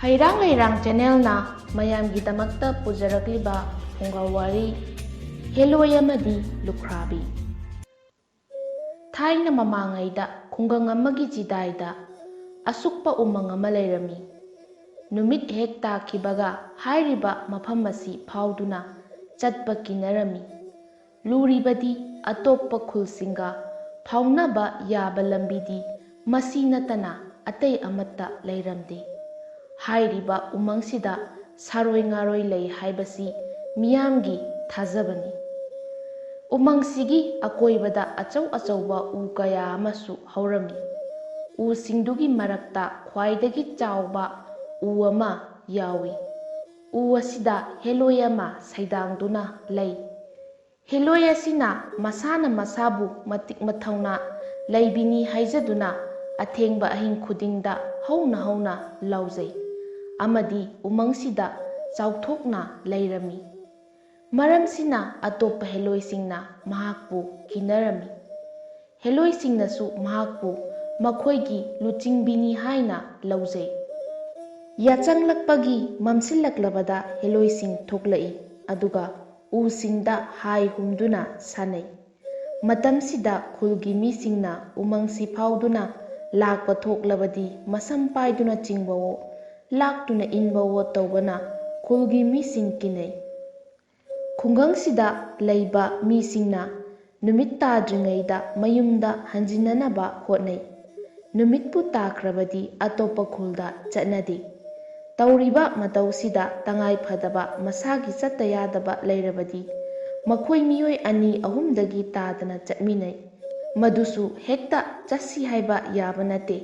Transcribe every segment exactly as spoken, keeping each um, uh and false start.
ꯍꯩꯔꯥꯡ ꯂꯩꯔꯥꯡ ꯆꯦꯅꯦꯜꯅ ꯃꯌꯥꯝꯒꯤꯗꯃꯛꯇ ꯄꯨꯖꯔꯛꯂꯤꯕ ꯐꯨꯡꯒꯥ ꯋꯥꯔꯤ, ꯍꯦꯂꯣꯏ ꯑꯃꯗꯤ ꯂꯨꯈ꯭ꯔꯥꯕꯤ꯫ ꯊꯥꯏꯅ ꯃꯃꯥꯡꯉꯩꯗ ꯈꯨꯡꯒꯪ ꯑꯃꯒꯤ ꯆꯤꯗꯥꯏꯗ ꯑꯁꯨꯛꯄ ꯎꯃꯪ ꯑꯃ ꯂꯩꯔꯝꯃꯤ꯫ ꯅꯨꯃꯤꯠ ꯍꯦꯛ ꯇꯥꯈꯤꯕꯒ ꯍꯥꯏꯔꯤꯕ ꯃꯐꯝ ꯑꯁꯤ ꯐꯥꯎꯗꯨꯅ ꯆꯠꯄ ꯀꯤꯅꯔꯝꯃꯤ꯫ ꯂꯨꯔꯤꯕꯗꯤ ꯑꯇꯣꯞꯄ ꯈꯨꯜꯁꯤꯡꯒ ꯐꯥꯎꯅꯕ ꯌꯥꯕ ꯂꯝꯕꯤꯗꯤ ꯃꯁꯤ ꯅꯠꯇꯅ ꯑꯇꯩ ꯑꯃꯠꯇ ꯂꯩꯔꯝꯗꯦ꯫ ꯍꯥꯏꯔꯤꯕ ꯎꯃꯪꯁꯤꯗ ꯁꯥꯔꯣꯏ ꯉꯥꯔꯣꯏ ꯂꯩ ꯍꯥꯏꯕꯁꯤ ꯃꯤꯌꯥꯝꯒꯤ ꯊꯥꯖꯕꯅꯤ꯫ ꯎꯃꯪꯁꯤꯒꯤ ꯑꯀꯣꯏꯕꯗ ꯑꯆꯧ ꯑꯆꯧꯕ ꯎ ꯀꯌꯥ ꯑꯃꯁꯨ ꯍꯧꯔꯝꯃꯤ꯫ ꯎꯁꯤꯡꯗꯨꯒꯤ ꯃꯔꯛꯇ ꯈ꯭ꯋꯥꯏꯗꯒꯤ ꯆꯥꯎꯕ ꯎ ꯑꯃ ꯌꯥꯎꯏ꯫ ꯎ ꯑꯁꯤꯗ ꯍꯦꯂꯣꯏ ꯑꯃ ꯁꯩꯗꯥꯡꯗꯨꯅ ꯂꯩ꯫ ꯍꯦꯂꯣꯏ ꯑꯁꯤꯅ ꯃꯁꯥꯅ ꯃꯁꯥꯕꯨ ꯃꯇꯤꯛ ꯃꯊꯧꯅꯥ ꯂꯩꯕꯤꯅꯤ ꯍꯥꯏꯖꯗꯨꯅ ꯑꯊꯦꯡꯕ ꯑꯍꯤꯡ ꯈꯨꯗꯤꯡꯗ ꯍꯧꯅ ꯍꯧꯅ ꯂꯥꯎꯖꯩ ꯑꯃꯗꯤ ꯎꯃꯪꯁꯤꯗ ꯆꯥꯎꯊꯣꯛꯅ ꯂꯩꯔꯝꯃꯤ꯫ ꯃꯔꯝꯁꯤꯅ ꯑꯇꯣꯞꯄ ꯍꯦꯂꯣꯏꯁꯤꯡꯅ ꯃꯍꯥꯛꯄꯨ ꯀꯤꯅꯔꯝꯃꯤ꯫ ꯍꯦꯂꯣꯏꯁꯤꯡꯅꯁꯨ ꯃꯍꯥꯛꯄꯨ ꯃꯈꯣꯏꯒꯤ ꯂꯨꯆꯤꯡꯕꯤꯅꯤ ꯍꯥꯏꯅ ꯂꯧꯖꯩ꯫ ꯌꯥꯆꯪꯂꯛꯄꯒꯤ ꯃꯝꯁꯤꯜꯂꯛꯂꯕꯗ ꯍꯦꯂꯣꯏꯁꯤꯡ ꯊꯣꯛꯂꯛꯏ, ꯑꯗꯨꯒ ꯎꯁꯤꯡꯗ ꯍꯥꯏ ꯍꯨꯝꯗꯨꯅ ꯁꯥꯟꯅꯩ꯫ ꯃꯇꯝꯁꯤꯗ ꯈꯨꯜꯒꯤ ꯃꯤꯁꯤꯡꯅ ꯎꯃꯪꯁꯤ ꯐꯥꯎꯗꯨꯅ ꯂꯥꯛꯄ ꯊꯣꯛꯂꯕꯗꯤ ꯃꯁꯝ ꯄꯥꯏꯗꯨꯅ ꯆꯤꯡꯕꯋꯣ, ꯂꯥꯛꯇꯨꯅ ꯏꯟꯕꯋꯣ ꯇꯧꯕꯅ ꯈꯨꯜꯒꯤ ꯃꯤꯁꯤꯡ ꯀꯤꯅꯩ꯫ ꯈꯨꯡꯒꯪꯁꯤꯗ ꯂꯩꯕ ꯃꯤꯁꯤꯡꯅ ꯅꯨꯃꯤꯠ ꯇꯥꯗ꯭ꯔꯤꯉꯩꯗ ꯃꯌꯨꯝꯗ ꯍꯟꯖꯤꯟꯅꯅꯕ ꯍꯣꯠꯅꯩ꯫ ꯅꯨꯃꯤꯠꯄꯨ ꯇꯥꯈ꯭ꯔꯕꯗꯤ ꯑꯇꯣꯞꯄ ꯈꯨꯜꯗ ꯆꯠꯅꯗꯦ꯫ ꯇꯧꯔꯤꯕ ꯃꯇꯧꯁꯤꯗ ꯇꯉꯥꯏ ꯐꯗꯕ ꯃꯁꯥꯒꯤ ꯆꯠꯇ ꯌꯥꯗꯕ ꯂꯩꯔꯕꯗꯤ ꯃꯈꯣꯏ ꯃꯤꯑꯣꯏ ꯑꯅꯤ ꯑꯍꯨꯝꯗꯒꯤ ꯇꯥꯗꯅ ꯆꯠꯃꯤꯟꯅꯩ꯫ ꯃꯗꯨꯁꯨ ꯍꯦꯛꯇ ꯆꯠꯁꯤ ꯍꯥꯏꯕ ꯌꯥꯕ ꯅꯠꯇꯦ꯫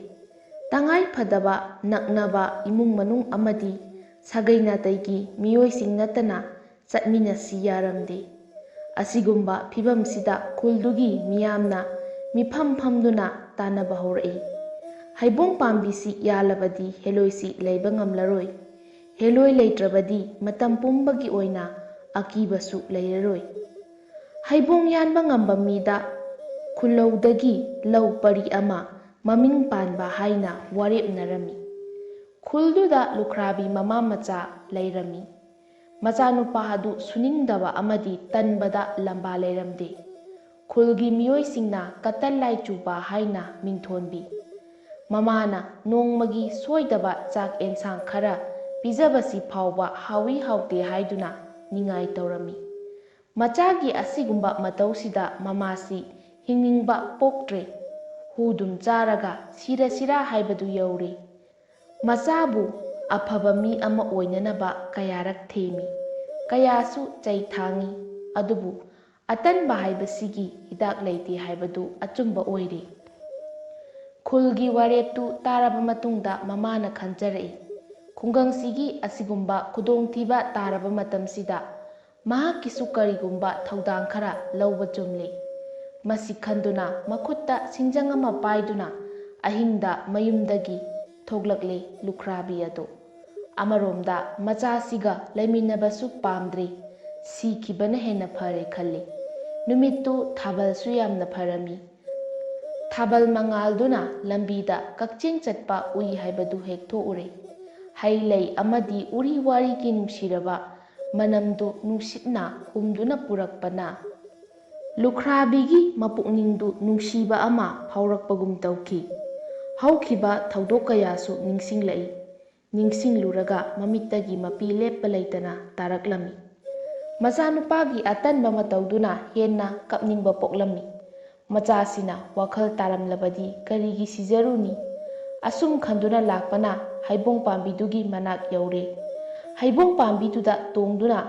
ꯇꯉꯥꯏ ꯐꯗꯕ ꯅꯛꯅꯕ ꯏꯃꯨꯡ ꯃꯅꯨꯡ ꯑꯃꯗꯤ ꯁꯥꯒꯩ ꯅꯥꯇꯩꯒꯤ ꯃꯤꯑꯣꯏꯁꯤꯡ ꯅꯠꯇꯅ ꯆꯠꯃꯤꯟꯅꯁꯤ ꯌꯥꯔꯝꯗꯦ꯫ ꯑꯁꯤꯒꯨꯝꯕ ꯐꯤꯚꯝꯁꯤꯗ ꯈꯨꯜꯗꯨꯒꯤ ꯃꯤꯌꯥꯝꯅ ꯃꯤꯐꯝ ꯐꯝꯗꯨꯅ ꯇꯥꯟꯅꯕ ꯍꯧꯔꯛꯏ꯫ ꯍꯩꯕꯣꯡ ꯄꯥꯝꯕꯤꯁꯤ ꯌꯥꯜꯂꯕꯗꯤ ꯍꯦꯂꯣꯏꯁꯤ ꯂꯩꯕ ꯉꯝꯂꯔꯣꯏ꯫ ꯍꯦꯂꯣꯏ ꯂꯩꯇ꯭ꯔꯕꯗꯤ ꯃꯇꯝ ꯄꯨꯝꯕꯒꯤ ꯑꯣꯏꯅ ꯑꯀꯤꯕꯁꯨ ꯂꯩꯔꯔꯣꯏ꯫ ꯍꯩꯕꯣꯡ ꯌꯥꯟꯕ ꯉꯝꯕ ꯃꯤꯗ ꯈꯨꯜꯂꯧꯗꯒꯤ ꯂꯧ ꯄꯔꯤ ꯑꯃ ꯃꯃꯤꯡ ꯄꯥꯟꯕ ꯍꯥꯏꯅ ꯋꯥꯔꯦꯞꯅꯔꯝꯃꯤ꯫ ꯈꯨꯜꯗꯨꯗ ꯂꯨꯈ꯭ꯔꯥꯕꯤ ꯃꯃꯥ ꯃꯆꯥ ꯂꯩꯔꯝꯃꯤ꯫ ꯃꯆꯥꯅꯨꯄꯥ ꯑꯗꯨ ꯁꯨꯅꯤꯡꯗꯕ ꯑꯃꯗꯤ ꯇꯟꯕꯗ ꯂꯝꯕꯥ ꯂꯩꯔꯝꯗꯦ꯫ ꯈꯨꯜꯒꯤ ꯃꯤꯑꯣꯏꯁꯤꯡꯅ ꯀꯇꯟ ꯂꯥꯏ ꯆꯨꯕ ꯍꯥꯏꯅ ꯃꯤꯡꯊꯣꯟꯕꯤ꯫ ꯃꯃꯥꯅ ꯅꯣꯡꯃꯒꯤ ꯁꯣꯏꯗꯕ ꯆꯥꯛ ꯑꯦꯟꯁꯥꯡ ꯈꯔ ꯄꯤꯖꯕꯁꯤ ꯐꯥꯎꯕ ꯍꯥꯎꯏ ꯍꯥꯎꯇꯦ ꯍꯥꯏꯗꯨꯅ ꯅꯤꯡꯉꯥꯏ ꯇꯧꯔꯝꯃꯤ꯫ ꯃꯆꯥꯒꯤ ꯑꯁꯤꯒꯨꯝꯕ ꯃꯇꯧꯁꯤꯗ ꯃꯃꯥꯁꯤ ꯍꯤꯡꯅꯤꯡꯕ ꯄꯣꯛꯇ꯭ꯔꯦ꯫ ꯍꯨꯗꯨꯝ ꯆꯥꯔꯒ ꯁꯤꯔꯁꯤꯔꯥ ꯍꯥꯏꯕꯗꯨ ꯌꯧꯔꯦ꯫ ꯃꯆꯥꯕꯨ ꯑꯐꯕ ꯃꯤ ꯑꯃ ꯑꯣꯏꯅꯅꯕ ꯀꯌꯥꯔꯛ ꯊꯦꯝꯃꯤ, ꯀꯌꯥꯁꯨ ꯆꯩ ꯊꯥꯡꯉꯤ꯫ ꯑꯗꯨꯕꯨ ꯑꯇꯟꯕ ꯍꯥꯏꯕꯁꯤꯒꯤ ꯍꯤꯗꯥꯛ ꯂꯩꯇꯦ ꯍꯥꯏꯕꯗꯨ ꯑꯆꯨꯝꯕ ꯑꯣꯏꯔꯦ꯫ ꯈꯨꯜꯒꯤ ꯋꯥꯔꯦꯞꯇꯨ ꯇꯥꯔꯕ ꯃꯇꯨꯡꯗ ꯃꯃꯥꯅ ꯈꯟꯖꯔꯛꯏ, ꯈꯨꯡꯒꯪꯁꯤꯒꯤ ꯑꯁꯤꯒꯨꯝꯕ ꯈꯨꯗꯣꯡꯊꯤꯕ ꯇꯥꯔꯕ ꯃꯇꯝꯁꯤꯗ ꯃꯍꯥꯛꯀꯤꯁꯨ ꯀꯔꯤꯒꯨꯝꯕ ꯊꯧꯗꯥꯡ ꯈꯔ ꯂꯧꯕ ꯆꯨꯝꯂꯦ꯫ ꯃꯁꯤ ꯈꯟꯗꯨꯅ ꯃꯈꯨꯠꯇ ꯁꯤꯡꯖꯪ ꯑꯃ ꯄꯥꯏꯗꯨꯅ ꯑꯍꯤꯡꯗ ꯃꯌꯨꯝꯗꯒꯤ ꯊꯣꯛꯂꯛꯂꯦ ꯂꯨꯈ꯭ꯔꯥꯕꯤ ꯑꯗꯨ꯫ ꯑꯃꯔꯣꯝꯗ ꯃꯆꯥꯁꯤꯒ ꯂꯩꯃꯤꯟꯅꯕꯁꯨ ꯄꯥꯝꯗ꯭ꯔꯦ, ꯁꯤꯈꯤꯕꯅ ꯍꯦꯟꯅ ꯐꯔꯦ ꯈꯜꯂꯤ꯫ ꯅꯨꯃꯤꯠꯇꯨ ꯊꯥꯕꯜꯁꯨ ꯌꯥꯝꯅ ꯐꯔꯝꯃꯤ꯫ ꯊꯥꯕꯜ ꯃꯉꯥꯜꯗꯨꯅ ꯂꯝꯕꯤꯗ ꯀꯛꯆꯦꯡ ꯆꯠꯄ ꯎꯏ ꯍꯥꯏꯕꯗꯨ ꯍꯦꯛ ꯊꯣꯛꯎꯔꯦ꯫ ꯍꯩ ꯂꯩ ꯑꯃꯗꯤ ꯎꯔꯤ ꯋꯥꯔꯤꯒꯤ ꯅꯨꯡꯁꯤꯔꯕ ꯃꯅꯝꯗꯨ ꯅꯨꯡꯁꯤꯠꯅ ꯍꯨꯝꯗꯨꯅ ꯄꯨꯔꯛꯄꯅ ꯂꯨꯈ꯭ꯔꯥꯕꯤꯒꯤ ꯃꯄꯨꯛꯅꯤꯡꯗꯨ ꯅꯨꯡꯁꯤꯕ ꯑꯃ ꯐꯥꯎꯔꯛꯄꯒꯨꯝ ꯇꯧꯈꯤ꯫ ꯍꯧꯈꯤꯕ ꯊꯧꯗꯣꯛ ꯀꯌꯥꯁꯨ ꯅꯤꯡꯁꯤꯡꯂꯛꯏ꯫ ꯅꯤꯡꯁꯤꯡꯂꯨꯔꯒ ꯃꯃꯤꯠꯇꯒꯤ ꯃꯄꯤ ꯂꯦꯞꯄ ꯂꯩꯇꯅ ꯇꯥꯔꯛꯂꯝꯃꯤ꯫ ꯃꯆꯥꯅꯨꯄꯥꯒꯤ ꯑꯇꯟꯕ ꯃꯇꯧꯗꯨꯅ ꯍꯦꯟꯅ ꯀꯞꯅꯤꯡꯕ ꯄꯣꯛꯂꯝꯃꯤ꯫ ꯃꯆꯥꯁꯤꯅ ꯋꯥꯈꯜ ꯇꯥꯔꯝꯂꯕꯗꯤ ꯀꯔꯤꯒꯤ ꯁꯤꯖꯔꯨꯅꯤ? ꯑꯁꯨꯝ ꯈꯟꯗꯨꯅ ꯂꯥꯛꯄꯅ ꯍꯩꯕꯣꯡ ꯄꯥꯝꯕꯤꯗꯨꯒꯤ ꯃꯅꯥꯛ ꯌꯧꯔꯦ꯫ ꯍꯩꯕꯣꯡ ꯄꯥꯝꯕꯤꯗꯨꯗ ꯇꯣꯡꯗꯨꯅ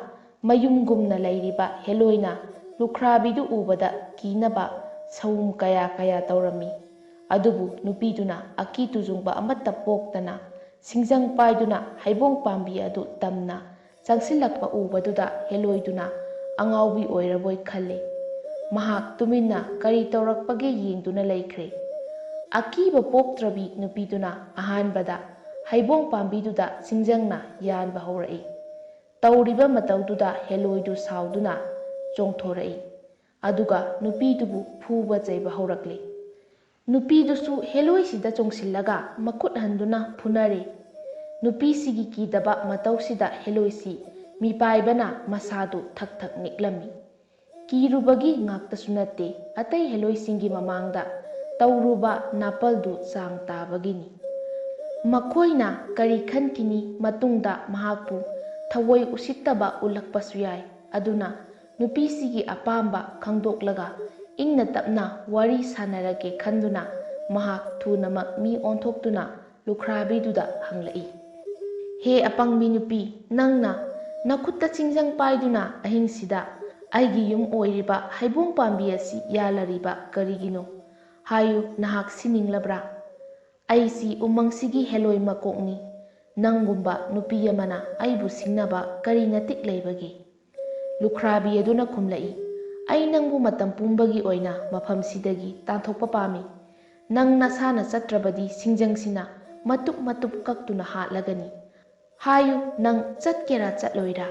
ꯃꯌꯨꯝꯒꯨꯝꯅ ꯂꯩꯔꯤꯕ ꯍꯦꯂꯣꯏꯅ ꯂꯨꯈ꯭ꯔꯥꯕꯤꯗꯨ ꯎꯕꯗ ꯀꯤꯅꯕ ꯁꯎꯝ ꯀꯌꯥ ꯀꯌꯥ ꯇꯧꯔꯝꯃꯤ꯫ ꯑꯗꯨꯕꯨ ꯅꯨꯄꯤꯗꯨꯅ ꯑꯀꯤ ꯇꯨꯖꯨꯡꯕ ꯑꯃꯠꯇ ꯄꯣꯛꯇꯅ ꯁꯤꯡꯖꯪ ꯄꯥꯏꯗꯨꯅ ꯍꯩꯕꯣꯡ ꯄꯥꯝꯕꯤ ꯑꯗꯨ ꯇꯝꯅ ꯆꯪꯁꯤꯜꯂꯛꯄ ꯎꯕꯗꯨꯗ ꯍꯦꯂꯣꯏꯗꯨꯅ ꯑꯉꯥꯎꯕꯤ ꯑꯣꯏꯔꯕꯣꯏ ꯈꯜꯂꯦ꯫ ꯃꯍꯥꯛ ꯇꯨꯃꯤꯟꯅ ꯀꯔꯤ ꯇꯧꯔꯛꯄꯒꯦ ꯌꯦꯡꯗꯨꯅ ꯂꯩꯈ꯭ꯔꯦ꯫ ꯑꯀꯤꯕ ꯄꯣꯛꯇ꯭ꯔꯕꯤ ꯅꯨꯄꯤꯗꯨꯅ ꯑꯍꯥꯟꯕꯗ ꯍꯩꯕꯣꯡ ꯄꯥꯝꯕꯤꯗꯨꯗ ꯁꯤꯡꯖꯪꯅ ꯌꯥꯟꯕ ꯍꯧꯔꯛꯏ꯫ ꯇꯧꯔꯤꯕ ꯃꯇꯧꯗꯨꯗ ꯍꯦꯂꯣꯏꯗꯨ ꯁꯥꯎꯗꯨꯅ ꯆꯣꯡꯊꯣꯔꯛꯏ꯫ ꯑꯗꯨꯒ ꯅꯨꯄꯤꯗꯨꯕꯨ ꯐꯨꯕ ꯆꯩꯕ ꯍꯧꯔꯛꯂꯤ꯫ ꯅꯨꯄꯤꯗꯨꯁꯨ ꯍꯦꯂꯣꯏꯁꯤꯗ ꯆꯣꯡꯁꯤꯜꯂꯒ ꯃꯈꯨꯠ ꯍꯟꯗꯨꯅ ꯐꯨꯅꯔꯦ꯫ ꯅꯨꯄꯤꯁꯤꯒꯤ ꯀꯤꯗꯕ ꯃꯇꯧꯁꯤꯗ ꯍꯦꯂꯣꯏꯁꯤ ꯃꯤꯄꯥꯏꯕꯅ ꯃꯁꯥꯗꯨ ꯊꯛ ꯊꯛ ꯅꯤꯛꯂꯝꯃꯤ꯫ ꯀꯤꯔꯨꯕꯒꯤ ꯉꯥꯛꯇꯁꯨ ꯅꯠꯇꯦ, ꯑꯇꯩ ꯍꯦꯂꯣꯏꯁꯤꯡꯒꯤ ꯃꯃꯥꯡꯗ ꯇꯧꯔꯨꯕ ꯅꯥꯄꯜꯗꯨ ꯆꯥꯡ ꯇꯥꯕꯒꯤꯅꯤ꯫ ꯃꯈꯣꯏꯅ ꯀꯔꯤ ꯈꯟꯈꯤꯅꯤ, ꯃꯇꯨꯡꯗ ꯃꯍꯥꯛꯄꯨ ꯊꯑꯣꯏ ꯎꯁꯤꯠꯇꯕ ꯎꯠꯂꯛꯄꯁꯨ ꯌꯥꯏ꯫ ꯑꯗꯨꯅ ꯅꯨꯄꯤꯁꯤꯒꯤ ꯑꯄꯥꯝꯕ ꯈꯪꯗꯣꯛꯂꯒ ꯏꯪꯅ ꯇꯞꯅ ꯋꯥꯔꯤ ꯁꯥꯟꯅꯔꯒꯦ ꯈꯟꯗꯨꯅ ꯃꯍꯥꯛ ꯊꯨꯅꯃꯛ ꯃꯤ ꯑꯣꯟꯊꯣꯛꯇꯨꯅ ꯂꯨꯈ꯭ꯔꯥꯕꯤꯗꯨꯗ ꯍꯪꯂꯛꯏ, "ꯍꯦ ꯑꯄꯪꯕꯤ ꯅꯨꯄꯤ, ꯅꯪꯅ ꯅꯈꯨꯠꯇ ꯆꯤꯡꯖꯪ ꯄꯥꯏꯗꯨꯅ ꯑꯍꯤꯡꯁꯤꯗ ꯑꯩꯒꯤ ꯌꯨꯝ ꯑꯣꯏꯔꯤꯕ ꯍꯩꯕꯣꯡ ꯄꯥꯝꯕꯤ ꯑꯁꯤ ꯌꯥꯜꯂꯔꯤꯕ ꯀꯔꯤꯒꯤꯅꯣ? ꯍꯥꯏꯌꯨ, ꯅꯍꯥꯛ ꯁꯤꯅꯤꯡꯂꯕ꯭ꯔꯥ? ꯑꯩꯁꯤ ꯎꯃꯪꯁꯤꯒꯤ ꯍꯦꯂꯣꯏ ꯃꯀꯣꯛꯅꯤ꯫ ꯅꯪꯒꯨꯝꯕ ꯅꯨꯄꯤ ꯑꯃꯅ ꯑꯩꯕꯨ ꯁꯤꯡꯅꯕ ꯀꯔꯤ ꯅꯇꯤꯛ ꯂꯩꯕꯒꯦ?" ꯂꯨꯈ꯭ꯔꯥꯕꯤ ꯑꯗꯨꯅ ꯈꯨꯝꯂꯛꯏ, "ꯑꯩ ꯅꯪꯕꯨ ꯃꯇꯝ ꯄꯨꯝꯕꯒꯤ ꯑꯣꯏꯅ ꯃꯐꯝꯁꯤꯗꯒꯤ ꯇꯥꯟꯊꯣꯛꯄ ꯄꯥꯝꯃꯤ꯫ ꯅꯪ ꯅꯁꯥꯅ ꯆꯠꯇ꯭ꯔꯕꯗꯤ ꯁꯤꯡꯖꯪꯁꯤꯅ ꯃꯇꯨꯞ ꯃꯇꯨꯞ ꯀꯛꯇꯨꯅ ꯍꯥꯠꯂꯒꯅꯤ꯫ ꯍꯥꯏꯌꯨ, ꯅꯪ ꯆꯠꯀꯦꯔꯥ ꯆꯠꯂꯣꯏꯔꯥ?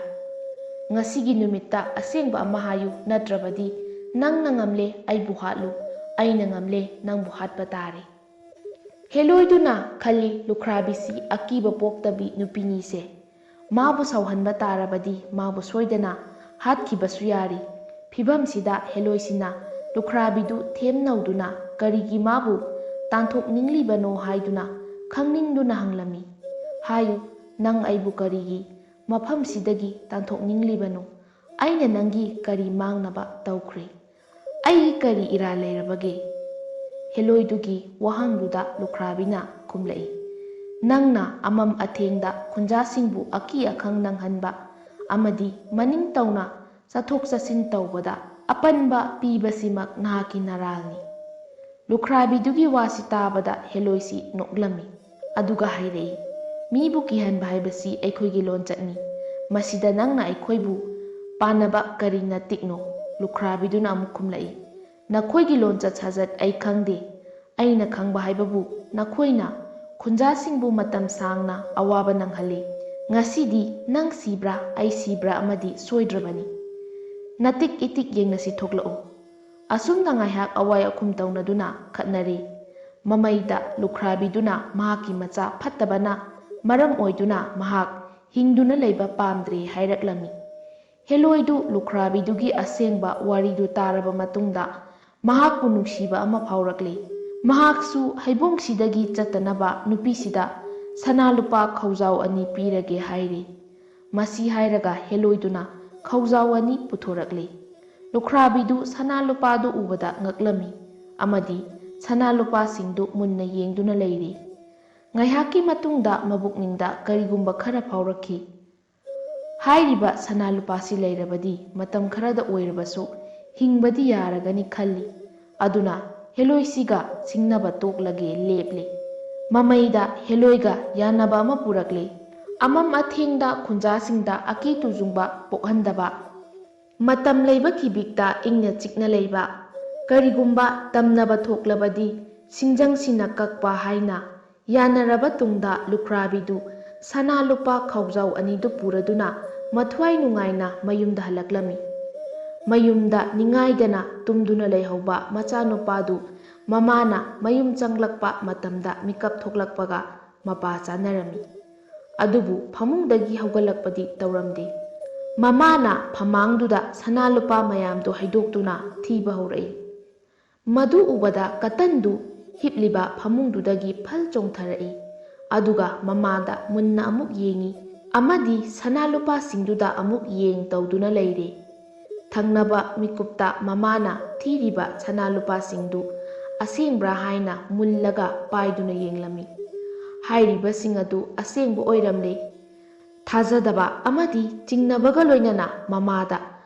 ꯉꯁꯤꯒꯤ ꯅꯨꯃꯤꯠꯇ ꯑꯁꯦꯡꯕ ꯑꯃ ꯍꯥꯏꯌꯨ, ꯅꯠꯇ꯭ꯔꯕꯗꯤ ꯅꯪꯅ ꯉꯝꯂꯦ ꯑꯩꯕꯨ ꯍꯥꯠꯂꯨ, ꯑꯩꯅ ꯉꯝꯂꯦ ꯅꯪꯕꯨ ꯍꯥꯠꯄ ꯇꯥꯔꯦ"꯫ ꯍꯦꯂꯣꯏꯗꯨꯅ ꯈꯜꯂꯤ, ꯂꯨꯈ꯭ꯔꯥꯕꯤꯁꯤ ꯑꯀꯤꯕ ꯄꯣꯛꯇꯕꯤ ꯅꯨꯄꯤꯅꯤꯁꯦ꯫ ꯃꯥꯕꯨ ꯁꯥꯎꯍꯟꯕ ꯇꯥꯔꯕꯗꯤ ꯃꯥꯕꯨ ꯁꯣꯏꯗꯅ ꯍꯥꯠꯈꯤꯕꯁꯨ ꯌꯥꯔꯤ꯫ ꯐꯤꯚꯝꯁꯤꯗ ꯍꯦꯂꯣꯏꯁꯤꯅ ꯂꯨꯈ꯭ꯔꯥꯕꯤꯗꯨ ꯊꯦꯝꯅꯧꯗꯨꯅ ꯀꯔꯤꯒꯤ ꯃꯥꯕꯨ ꯇꯥꯟꯊꯣꯛꯅꯤꯡꯂꯤꯕꯅꯣ ꯍꯥꯏꯗꯨꯅ ꯈꯪꯅꯤꯡꯗꯨꯅ ꯍꯪꯂꯝꯃꯤ꯫ "ꯍꯥꯏꯌꯨ, ꯅꯪ ꯑꯩꯕꯨ ꯀꯔꯤꯒꯤ ꯃꯐꯝꯁꯤꯗꯒꯤ ꯇꯥꯟꯊꯣꯛꯅꯤꯡꯂꯤꯕꯅꯣ? ꯑꯩꯅ ꯅꯪꯒꯤ ꯀꯔꯤ ꯃꯥꯡꯅꯕ ꯇꯧꯈ꯭ꯔꯦ? ꯑꯩꯒꯤ ꯀꯔꯤ ꯏꯔꯥꯜ ꯂꯩꯔꯕꯒꯦ?" ꯍꯦꯂꯣꯏꯗꯨꯒꯤ ꯋꯥꯍꯪꯗꯨꯗ ꯂꯨꯈ꯭ꯔꯥꯕꯤꯅ ꯈꯨꯝꯂꯛꯏ, "ꯅꯪꯅ ꯑꯃꯝ ꯑꯊꯦꯡꯗ ꯈꯨꯟꯖꯥꯁꯤꯡꯕꯨ ꯑꯀꯤ ꯑꯈꯪ ꯅꯪꯍꯟꯕ ꯑꯃꯗꯤ ꯃꯅꯤꯡ ꯇꯧꯅ ꯆꯠꯊꯣꯛ ꯆꯠꯁꯤꯟ ꯇꯧꯕꯗ ꯑꯄꯟꯕ ꯄꯤꯕꯁꯤꯃꯛ ꯅꯍꯥꯛꯀꯤ ꯅꯔꯥꯜꯅꯤ"꯫ ꯂꯨꯈ꯭ꯔꯥꯕꯤꯗꯨꯒꯤ ꯋꯥꯁꯤ ꯇꯥꯕꯗ ꯍꯦꯂꯣꯏꯁꯤ ꯅꯣꯛꯂꯝꯃꯤ꯫ ꯑꯗꯨꯒ ꯍꯥꯏꯔꯛꯏ, "ꯃꯤꯕꯨ ꯀꯤꯍꯟꯕ ꯍꯥꯏꯕꯁꯤ ꯑꯩꯈꯣꯏꯒꯤ ꯂꯣꯟꯆꯠꯅꯤ꯫ ꯃꯁꯤꯗ ꯅꯪꯅ ꯑꯩꯈꯣꯏꯕꯨ ꯄꯥꯟꯅꯕ ꯀꯔꯤ ꯅꯇꯤꯛꯅꯣ?" ꯂꯨꯈ꯭ꯔꯥꯕꯤꯗꯨꯅ ꯑꯃꯨꯛ ꯈꯨꯝꯂꯛꯏ, "ꯅꯈꯣꯏꯒꯤ ꯂꯣꯟꯆꯠ ꯁꯥꯖꯠ ꯑꯩ ꯈꯪꯗꯦ꯫ ꯑꯩꯅ ꯈꯪꯕ ꯍꯥꯏꯕꯕꯨ ꯅꯈꯣꯏꯅ ꯈꯨꯟꯖꯥꯁꯤꯡꯕꯨ ꯃꯇꯝ ꯁꯥꯡꯅ ꯑꯋꯥꯕ ꯅꯪꯍꯜꯂꯤ꯫ ꯉꯁꯤꯗꯤ ꯅꯪ ꯁꯤꯕ꯭ꯔꯥ ꯑꯩ ꯁꯤꯕ꯭ꯔꯥ ꯑꯃꯗꯤ ꯁꯣꯏꯗ꯭ꯔꯕꯅꯤ꯫ ꯅꯇꯤꯛ ꯏꯇꯤꯛ ꯌꯦꯡꯅꯁꯤ, ꯊꯣꯛꯂꯛꯎ"꯫ ꯑꯁꯨꯝꯅ ꯉꯥꯏꯍꯥꯛ ꯑꯋꯥꯏ ꯑꯈꯨꯝ ꯇꯧꯅꯗꯨꯅ ꯈꯠꯅꯔꯤ꯫ ꯃꯃꯩꯗ ꯂꯨꯈ꯭ꯔꯥꯕꯤꯗꯨꯅ ꯃꯍꯥꯛꯀꯤ ꯃꯆꯥ ꯐꯠꯇꯕꯅ ꯃꯔꯝ ꯑꯣꯏꯗꯨꯅ ꯃꯍꯥꯛ ꯍꯤꯡꯗꯨꯅ ꯂꯩꯕ ꯄꯥꯝꯗ꯭ꯔꯦ ꯍꯥꯏꯔꯛꯂꯝꯃꯤ꯫ ꯍꯦꯂꯣꯏꯗꯨ ꯂꯨꯈ꯭ꯔꯥꯕꯤꯗꯨꯒꯤ ꯑꯁꯦꯡꯕ ꯋꯥꯔꯤꯗꯨ ꯇꯥꯔꯕ ꯃꯇꯨꯡꯗ ꯃꯍꯥꯛꯄꯨ ꯅꯨꯡꯁꯤꯕ ꯑꯃ ꯐꯥꯎꯔꯛꯂꯤ꯫ ꯃꯍꯥꯛꯁꯨ ꯍꯩꯕꯣꯡꯁꯤꯗꯒꯤ ꯆꯠꯇꯅꯕ ꯅꯨꯄꯤꯁꯤꯗ ꯁꯅꯥ ꯂꯨꯄꯥ ꯈꯧꯖꯥꯎ ꯑꯅꯤ ꯄꯤꯔꯒꯦ ꯍꯥꯏꯔꯤ꯫ ꯃꯁꯤ ꯍꯥꯏꯔꯒ ꯍꯦꯂꯣꯏꯗꯨꯅ ꯈꯧꯖꯥꯎ ꯑꯅꯤ ꯄꯨꯊꯣꯔꯛꯂꯤ꯫ ꯂꯨꯈ꯭ꯔꯥꯕꯤꯗꯨ ꯁꯅꯥ ꯂꯨꯄꯥꯗꯨ ꯎꯕꯗ ꯉꯛꯂꯝꯃꯤ ꯑꯃꯗꯤ ꯁꯅꯥ ꯂꯨꯄꯥꯁꯤꯡꯗꯨ ꯃꯨꯟꯅ ꯌꯦꯡꯗꯨꯅ ꯂꯩꯔꯤ꯫ ꯉꯥꯏꯍꯥꯛꯀꯤ ꯃꯇꯨꯡꯗ ꯃꯕꯨꯛꯅꯤꯡꯗ ꯀꯔꯤꯒꯨꯝꯕ ꯈꯔ ꯐꯥꯎꯔꯛꯈꯤ꯫ ꯍꯥꯏꯔꯤꯕ ꯁꯅꯥ ꯂꯨꯄꯥꯁꯤ ꯂꯩꯔꯕꯗꯤ ꯃꯇꯝ ꯈꯔꯗ ꯑꯣꯏꯔꯕꯁꯨ ꯍꯤꯡꯕꯗꯤ ꯌꯥꯔꯒꯅꯤ ꯈꯜꯂꯤ꯫ ꯑꯗꯨꯅ ꯍꯦꯂꯣꯏꯁꯤꯒ ꯁꯤꯡꯅꯕ ꯇꯣꯛꯂꯒꯦ ꯂꯦꯞꯂꯦ꯫ ꯃꯃꯩꯗ ꯍꯦꯂꯣꯏꯒ ꯌꯥꯅꯕ ꯑꯃ ꯄꯨꯔꯛꯂꯦ꯫ ꯑꯃꯝ ꯑꯊꯦꯡꯗ ꯈꯨꯟꯖꯥꯁꯤꯡꯗ ꯑꯀꯤ ꯇꯨꯖꯨꯡꯕ ꯄꯣꯛꯍꯟꯗꯕ, ꯃꯇꯝ ꯂꯩꯕ ꯀꯤꯕꯤꯛꯇ ꯏꯪꯅ ꯆꯤꯛꯅ ꯂꯩꯕ, ꯀꯔꯤꯒꯨꯝꯕ ꯇꯝꯅꯕ ꯊꯣꯛꯂꯕꯗꯤ ꯁꯤꯡꯖꯪꯁꯤꯅ ꯀꯛꯄ ꯍꯥꯏꯅ ꯌꯥꯅꯔꯕ ꯇꯨꯡꯗ ꯂꯨꯈ꯭ꯔꯥꯕꯤꯗꯨ ꯁꯅꯥ ꯂꯨꯄꯥ ꯈꯧꯖꯥꯎ ꯑꯅꯤꯗꯨ ꯄꯨꯔꯗꯨꯅ ꯃꯊ꯭ꯋꯥꯏ ꯅꯨꯡꯉꯥꯏꯅ ꯃꯌꯨꯝꯗ ꯍꯜꯂꯛꯂꯝꯃꯤ꯫ ꯃꯌꯨꯝꯗ ꯅꯤꯡꯉꯥꯏꯗꯅ ꯇꯨꯝꯗꯨꯅ ꯂꯩꯍꯧꯕ ꯃꯆꯥꯅꯨꯄꯥꯗꯨ ꯃꯃꯥꯅ ꯃꯌꯨꯝ ꯆꯪꯂꯛꯄ ꯃꯇꯝꯗ ꯃꯤꯀꯞ ꯊꯣꯛꯂꯛꯄꯒ ꯃꯄꯥ ꯆꯥꯅꯔꯝꯃꯤ꯫ ꯑꯗꯨꯕꯨ ꯐꯃꯨꯡꯗꯒꯤ ꯍꯧꯒꯠꯂꯛꯄꯗꯤ ꯇꯧꯔꯝꯗꯦ꯫ ꯃꯃꯥꯅ ꯐꯃꯥꯡꯗꯨꯗ ꯁꯅꯥ ꯂꯨꯄꯥ ꯃꯌꯥꯝꯗꯨ ꯍꯩꯗꯣꯛꯇꯨꯅ ꯊꯤꯕ ꯍꯧꯔꯛꯏ꯫ ꯃꯗꯨ ꯎꯕꯗ ꯀꯇꯟꯗꯨ ꯍꯤꯞꯂꯤꯕ ꯐꯃꯨꯡꯗꯨꯗꯒꯤ ꯐꯜ ꯆꯣꯡꯊꯔꯛꯏ꯫ ꯑꯗꯨꯒ ꯃꯃꯥꯗ ꯃꯨꯟꯅ ꯑꯃꯨꯛ ꯌꯦꯡꯏ ꯑꯃꯗꯤ ꯁꯅꯥ ꯂꯨꯄꯥꯁꯤꯡꯗꯨꯗ ꯑꯃꯨꯛ ꯌꯦꯡ ꯇꯧꯗꯨꯅ ꯂꯩꯔꯦ꯫ ꯊꯪꯅꯕ ꯃꯤꯀꯨꯞꯇ ꯃꯃꯥꯅ ꯊꯤꯔꯤꯕ ꯁꯅꯥ ꯂꯨꯄꯥꯁꯤꯡꯗꯨ ꯑꯁꯦꯡꯕ꯭ꯔꯥ ꯍꯥꯏꯅ ꯃꯨꯜꯂꯒ ꯄꯥꯏꯗꯨꯅ ꯌꯦꯡꯂꯝꯃꯤ꯫ ꯍꯥꯏꯔꯤꯕꯁꯤꯡ ꯑꯗꯨ ꯑꯁꯦꯡꯕ ꯑꯣꯏꯔꯝꯂꯦ꯫ ꯊꯥꯖꯗꯕ ꯑꯃꯗꯤ ꯆꯤꯡꯅꯕꯒ ꯂꯣꯏꯅꯅ ꯃꯃꯥꯗ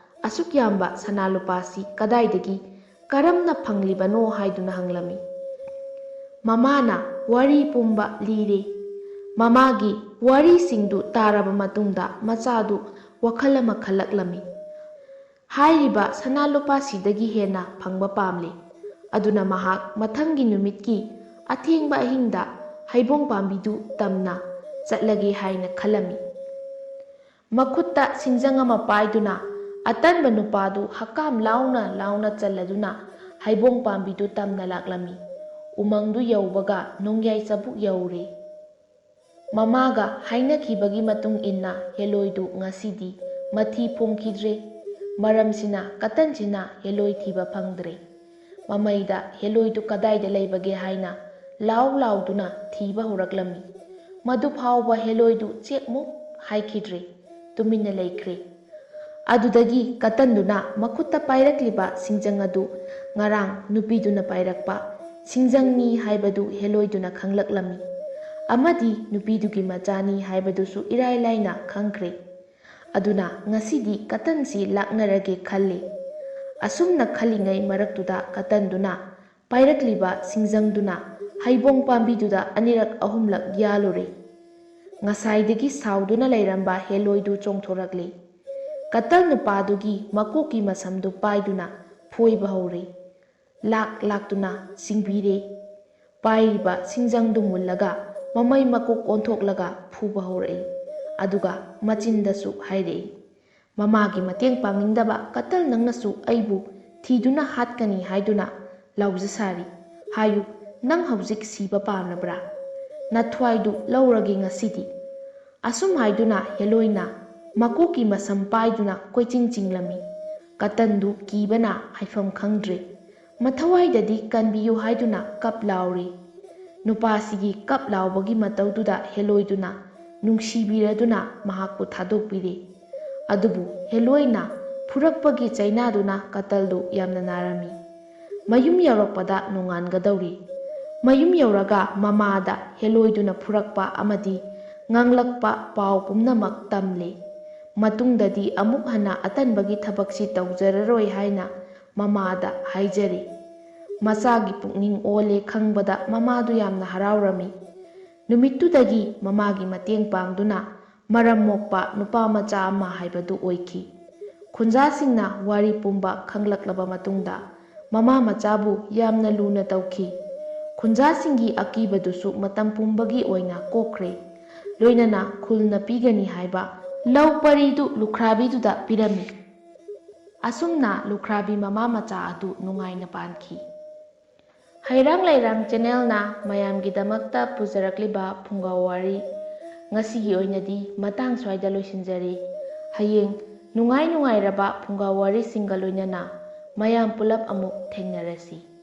ꯑꯁꯨꯛ ꯌꯥꯝꯕ ꯁꯅꯥ ꯂꯨꯄꯥꯁꯤ ꯀꯗꯥꯏꯗꯒꯤ, ꯀꯔꯝꯅ ꯐꯪꯂꯤꯕꯅꯣ ꯍꯥꯏꯗꯨꯅ ꯍꯪꯂꯝꯃꯤ꯫ ꯃꯃꯥꯅ ꯋꯥꯔꯤ ꯄꯨꯝꯕ ꯂꯤꯔꯦ꯫ ꯃꯃꯥꯒꯤ ꯋꯥꯔꯤꯁꯤꯡꯗꯨ ꯇꯥꯔꯕ ꯃꯇꯨꯡꯗ ꯃꯆꯥꯗꯨ ꯋꯥꯈꯜ ꯑꯃ ꯈꯜꯂꯛꯂꯝꯃꯤ꯫ ꯍꯥꯏꯔꯤꯕ ꯁꯅꯥ ꯂꯨꯄꯥꯁꯤꯗꯒꯤ ꯍꯦꯟꯅ ꯐꯪꯕ ꯄꯥꯝꯂꯤ꯫ ꯑꯗꯨꯅ ꯃꯍꯥꯛ ꯃꯊꯪꯒꯤ ꯅꯨꯃꯤꯠꯀꯤ ꯑꯊꯦꯡꯕ ꯑꯍꯤꯡꯗ ꯍꯩꯕꯣꯡ ꯄꯥꯝꯕꯤꯗꯨ ꯇꯝꯅ ꯆꯠꯂꯒꯦ ꯍꯥꯏꯅ ꯈꯜꯂꯝꯃꯤ꯫ ꯃꯈꯨꯠꯇ ꯁꯤꯡꯖꯪ ꯑꯃ ꯄꯥꯏꯗꯨꯅ ꯑꯇꯟꯕ ꯅꯨꯄꯥꯗꯨ ꯍꯛꯀꯥꯝ ꯂꯥꯎꯅ ꯂꯥꯎꯅ ꯆꯜꯂꯗꯨꯅ ꯍꯩꯕꯣꯡ ꯄꯥꯝꯕꯤꯗꯨ ꯇꯝꯅ ꯂꯥꯛꯂꯝꯃꯤ꯫ ꯎꯃꯪꯗꯨ ꯌꯧꯕꯒ ꯅꯣꯡꯌꯥꯏ ꯆꯕꯨꯛ ꯌꯧꯔꯦ꯫ ꯃꯃꯥꯒ ꯍꯥꯏꯅꯈꯤꯕꯒꯤ ꯃꯇꯨꯡ ꯏꯟꯅ ꯍꯦꯂꯣꯏꯗꯨ ꯉꯁꯤꯗꯤ ꯃꯊꯤ ꯐꯣꯡꯈꯤꯗ꯭ꯔꯦ꯫ ꯃꯔꯝꯁꯤꯅ ꯀꯇꯟꯁꯤꯅ ꯍꯦꯂꯣꯏ ꯊꯤꯕ ꯐꯪꯗ꯭ꯔꯦ꯫ ꯃꯃꯩꯗ ꯍꯦꯂꯣꯏꯗꯨ ꯀꯗꯥꯏꯗ ꯂꯩꯕꯒꯦ ꯍꯥꯏꯅ ꯂꯥꯎ ꯂꯥꯎꯗꯨꯅ ꯊꯤꯕ ꯍꯧꯔꯛꯂꯝꯃꯤ꯫ ꯃꯗꯨ ꯐꯥꯎꯕ ꯍꯦꯂꯣꯏꯗꯨ ꯆꯦꯛꯃꯨꯛ ꯍꯥꯏꯈꯤꯗ꯭ꯔꯦ꯫ ꯇꯨꯃꯤꯟꯅ ꯂꯩꯈ꯭ꯔꯦ꯫ ꯑꯗꯨꯗꯒꯤ ꯀꯇꯟꯗꯨꯅ ꯃꯈꯨꯠꯇ ꯄꯥꯏꯔꯛꯂꯤꯕ ꯁꯤꯡꯖꯪ ꯑꯗꯨ ꯉꯔꯥꯡ ꯅꯨꯄꯤꯗꯨꯅ ꯄꯥꯏꯔꯛꯄ ꯁꯤꯡꯖꯪꯅꯤ ꯍꯥꯏꯕꯗꯨ ꯍꯦꯂꯣꯏꯗꯨꯅ ꯈꯪꯂꯛꯂꯝꯃꯤ꯫ ꯑꯃꯗꯤ ꯅꯨꯄꯤꯗꯨꯒꯤ ꯃꯆꯥꯅꯤ ꯍꯥꯏꯕꯗꯨꯁꯨ ꯏꯔꯥꯏ ꯂꯥꯏꯅ ꯈꯪꯈ꯭ꯔꯦ꯫ ꯑꯗꯨꯅ ꯉꯁꯤꯗꯤ ꯀꯇꯟꯁꯤ ꯂꯥꯛꯅꯔꯒꯦ ꯈꯜꯂꯤ꯫ ꯑꯁꯨꯝꯅ ꯈꯜꯂꯤꯉꯩ ꯃꯔꯛꯇꯨꯗ ꯀꯇꯟꯗꯨꯅ ꯄꯥꯏꯔꯛꯂꯤꯕ ꯁꯤꯡꯖꯪꯗꯨꯅ ꯍꯩꯕꯣꯡ ꯄꯥꯝꯕꯤꯗꯨꯗ ꯑꯅꯤꯔꯛ ꯑꯍꯨꯝꯂꯛ ꯌꯥꯜꯂꯨꯔꯦ꯫ ꯉꯁꯥꯏꯗꯒꯤ ꯁꯥꯎꯗꯨꯅ ꯂꯩꯔꯝꯕ ꯍꯦꯂꯣꯏꯗꯨ ꯆꯣꯡꯊꯣꯔꯛꯂꯦ꯫ ꯀꯇꯜ ꯅꯨꯄꯥꯗꯨꯒꯤ ꯃꯀꯣꯛꯀꯤ ꯃꯁꯝꯗꯨ ꯄꯥꯏꯗꯨꯅ ꯐꯣꯏꯕ ꯍꯧꯔꯦ꯫ ꯂꯥꯛ ꯂꯥꯛꯇꯨꯅ ꯆꯤꯡꯕꯤꯔꯦ꯫ ꯄꯥꯏꯔꯤꯕ ꯁꯤꯡꯖꯪꯗꯨ ꯃꯨꯜꯂꯒ ꯃꯃꯩ ꯃꯀꯣꯛ ꯑꯣꯟꯊꯣꯛꯂꯒ ꯐꯨꯕ ꯍꯧꯔꯛꯏ꯫ ꯑꯗꯨꯒ ꯃꯆꯤꯟꯗꯁꯨ ꯍꯥꯏꯔꯛꯏ, "ꯃꯃꯥꯒꯤ ꯃꯇꯦꯡ ꯄꯥꯡꯅꯤꯡꯗꯕ ꯀꯇꯜ ꯅꯪꯅꯁꯨ ꯑꯩꯕꯨ ꯊꯤꯗꯨꯅ ꯍꯥꯠꯀꯅꯤ ꯍꯥꯏꯗꯨꯅ ꯂꯥꯎꯖ ꯁꯥꯔꯤ꯫ ꯍꯥꯏꯌꯨ, ꯅꯪ ꯍꯧꯖꯤꯛ ꯁꯤꯕ ꯄꯥꯝꯂꯕ꯭ꯔꯥ? ꯅꯊ꯭ꯋꯥꯏꯗꯨ ꯂꯧꯔꯒꯦ ꯉꯁꯤꯗꯤ꯫" ꯑꯁꯨꯝ ꯍꯥꯏꯗꯨꯅ ꯍꯦꯂꯣꯏꯅ ꯃꯀꯣꯛꯀꯤ ꯃꯁꯝ ꯄꯥꯏꯗꯨꯅ ꯀꯣꯏꯆꯤꯡ ꯆꯤꯡꯂꯝꯃꯤ꯫ ꯀꯇꯟꯗꯨ ꯀꯤꯕꯅ ꯍꯥꯏꯐꯝ ꯈꯪꯗ꯭ꯔꯦ꯫ ꯃꯊꯋꯥꯏꯗꯗꯤ ꯀꯟꯕꯤꯌꯨ ꯍꯥꯏꯗꯨꯅ ꯀꯞ ꯂꯥꯎꯔꯤ꯫ ꯅꯨꯄꯥꯁꯤꯒꯤ ꯀꯞ ꯂꯥꯎꯕꯒꯤ ꯃꯇꯧꯗꯨꯗ ꯍꯦꯂꯣꯏꯗꯨꯅ ꯅꯨꯡꯁꯤꯕꯤꯔꯗꯨꯅ ꯃꯍꯥꯛꯄꯨ ꯊꯥꯗꯣꯛꯄꯤꯔꯦ꯫ ꯑꯗꯨꯕꯨ ꯍꯦꯂꯣꯏꯅ ꯐꯨꯔꯛꯄꯒꯤ ꯆꯩꯅꯥꯗꯨꯅ ꯀꯇꯜꯗꯨ ꯌꯥꯝꯅ ꯅꯥꯔꯝꯃꯤ꯫ ꯃꯌꯨꯝ ꯌꯧꯔꯛꯄꯗ ꯅꯣꯡꯉꯥꯟꯒꯗꯧꯔꯤ꯫ ꯃꯌꯨꯝ ꯌꯧꯔꯒ ꯃꯃꯥꯗ ꯍꯦꯂꯣꯏꯗꯨꯅ ꯐꯨꯔꯛꯄ ꯑꯃꯗꯤ ꯉꯥꯡꯂꯛꯄ ꯄꯥꯎ ꯄꯨꯝꯅꯃꯛ ꯇꯝꯂꯦ꯫ ꯃꯇꯨꯡꯗꯗꯤ ꯑꯃꯨꯛ ꯍꯟꯅ ꯑꯇꯟꯕꯒꯤ ꯊꯕꯛꯁꯤ ꯇꯧꯖꯔꯔꯣꯏ ꯍꯥꯏꯅ ꯃꯃꯥꯗ ꯍꯥꯏꯖꯔꯤ꯫ ꯃꯆꯥꯒꯤ ꯄꯨꯛꯅꯤꯡ ꯑꯣꯜꯂꯦ ꯈꯪꯕꯗ ꯃꯃꯥꯗꯨ ꯌꯥꯝꯅ ꯍꯔꯥꯎꯔꯝꯃꯤ꯫ ꯅꯨꯃꯤꯠꯇꯨꯗꯒꯤ ꯃꯃꯥꯒꯤ ꯃꯇꯦꯡ ꯄꯥꯡꯗꯨꯅ ꯃꯔꯝ ꯃꯣꯛꯄ ꯅꯨꯄꯥ ꯃꯆꯥ ꯑꯃ ꯍꯥꯏꯕꯗꯨ ꯑꯣꯏꯈꯤ꯫ ꯈꯨꯟꯖꯥꯁꯤꯡꯅ ꯋꯥꯔꯤ ꯄꯨꯝꯕ ꯈꯪꯂꯛꯂꯕ ꯃꯇꯨꯡꯗ ꯃꯃꯥ ꯃꯆꯥꯕꯨ ꯌꯥꯝꯅ ꯂꯨꯅ ꯇꯧꯈꯤ꯫ ꯈꯨꯟꯖꯥꯁꯤꯡꯒꯤ ꯑꯀꯤꯕꯗꯨꯁꯨ ꯃꯇꯝ ꯄꯨꯝꯕꯒꯤ ꯑꯣꯏꯅ ꯀꯣꯛꯈ꯭ꯔꯦ꯫ ꯂꯣꯏꯅꯅ ꯈꯨꯜꯅ ꯄꯤꯒꯅꯤ ꯍꯥꯏꯕ ꯂꯧ ꯄꯔꯤꯗꯨ ꯂꯨꯈ꯭ꯔꯥꯕꯤꯗꯨꯗ ꯄꯤꯔꯝꯃꯤ꯫ ꯑꯁꯨꯝꯅ ꯂꯨꯈ꯭ꯔꯥꯕꯤ ꯃꯃꯥ ꯃꯆꯥ ꯑꯗꯨ ꯅꯨꯡꯉꯥꯏꯅ ꯄꯥꯟꯈꯤ꯫ ꯍꯩꯔꯥꯡ ꯂꯩꯔꯥꯡ ꯆꯦꯅꯦꯜꯅ ꯃꯌꯥꯝꯒꯤꯗꯃꯛꯇ ꯄꯨꯖꯔꯛꯂꯤꯕ ꯐꯨꯡꯒꯥ ꯋꯥꯔꯤ ꯉꯁꯤꯒꯤ ꯑꯣꯏꯅꯗꯤ ꯃꯇꯥꯡ ꯁ꯭ꯋꯥꯏꯗ ꯂꯣꯏꯁꯤꯟꯖꯔꯤ꯫ ꯍꯌꯦꯡ ꯅꯨꯡꯉꯥꯏ ꯅꯨꯡꯉꯥꯏꯔꯕ ꯐꯨꯡꯒꯥ ꯋꯥꯔꯤꯁꯤꯡꯒ ꯂꯣꯏꯅꯅ ꯃꯌꯥꯝ ꯄꯨꯂꯞ ꯑꯃꯨꯛ ꯊꯦꯡꯅꯔꯁꯤ꯫